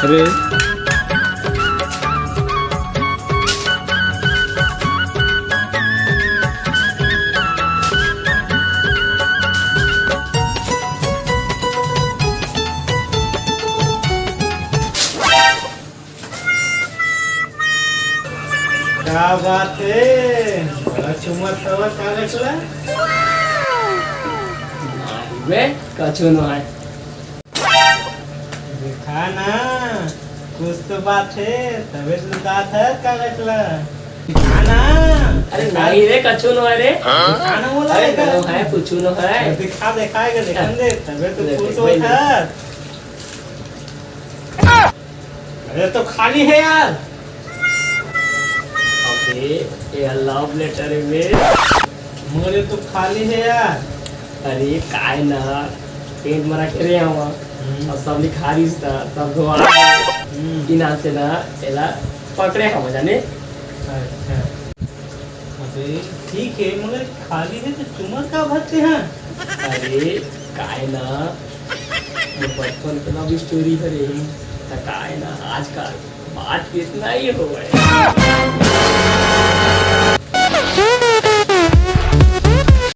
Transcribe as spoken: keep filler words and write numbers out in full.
अरे, का बात हे? बड़ा चुमत हवस कागज ला। नहीं बे, कछु नो हे। देखा ना, कुछ तो बात हे, तभे तो लुकात हस कागज ला। देखा ना। अरे नहीं रे, कछु नो हे रे। देखा ना बोला अरे हे का? नो हे, कुछु नो हे। दिखा, दिखाएगा, देखन दे, तभे तो देख, खुश देख, होत भाई। हस। अरे तो खाली हे यार। अबे, ये love letter हे बे। मगर ये तो खाली हे यार। अरे काय ना, टेंट म रखे रहे हवा। हम्म। अब सब लिखा रहिस त, सब धोआ। हम्म। इनाम से ना, एला पकड़े हवा जाने। अच्छा। अबे, ठीक हे, मगर खाली हे तो चुमत का भरते हैं? अरे, काय ना, ये बचपन के love story हरे, त काय ना, आजकल बात कितना ही हो गए।